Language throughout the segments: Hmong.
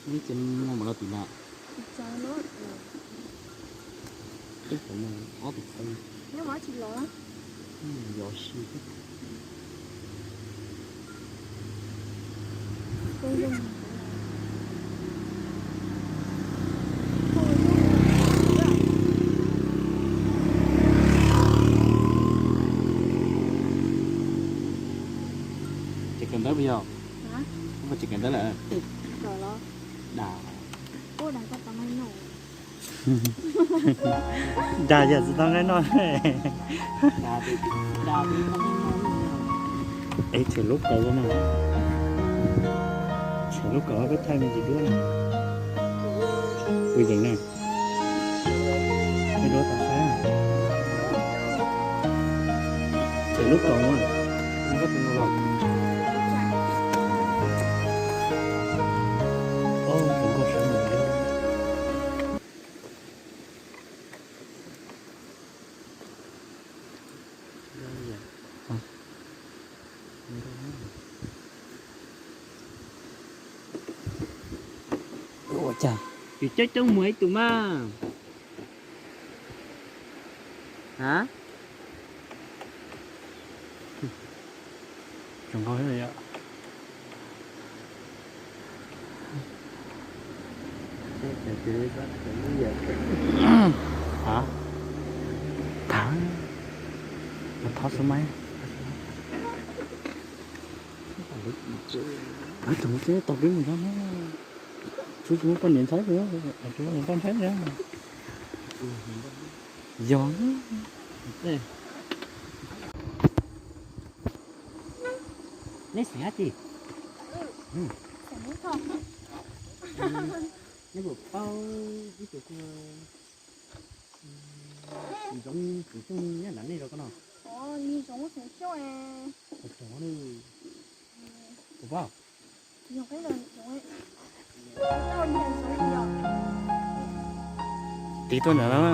Ib txhia muaj mas los tim na. Ib txhia muaj ob tug txheeb. Yos si. Tsis kawm ntawv puas yog? Tsis kawm ntawv lawm. Dag. Dag yam tsis tau nqaij noj. Es tshem lub kaus no, tshem lub kaus peb thaij me ntsis duab na. Kuv yeem na, peb duab tau saib. Tshem lub kaus no. Tus nkauj sawv ntxov. Ua cas tsis coob coob muag ib tug mas? Ha? Tsoom nkauj thiab yom. Ha? Thov xub maib. Tsoom teb tau peb mus nyob na. Tsuav tsis muaj poj niam ntxhais, tsis muaj niam poj ntxhais na. Yog. Neb xeem dab tsi? Neb puas paub ib tug kua ntsoov xeem Xyooj nyob nram nej zos ko no? Puas paub? Tiv tuaj ntawm no,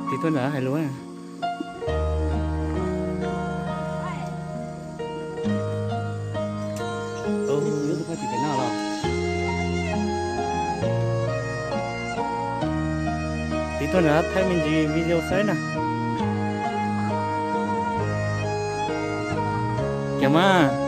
tiv tuaj ntawm hais lus. Tiv tuaj ntawm thaij me ntsis video saib na. Kiag mas.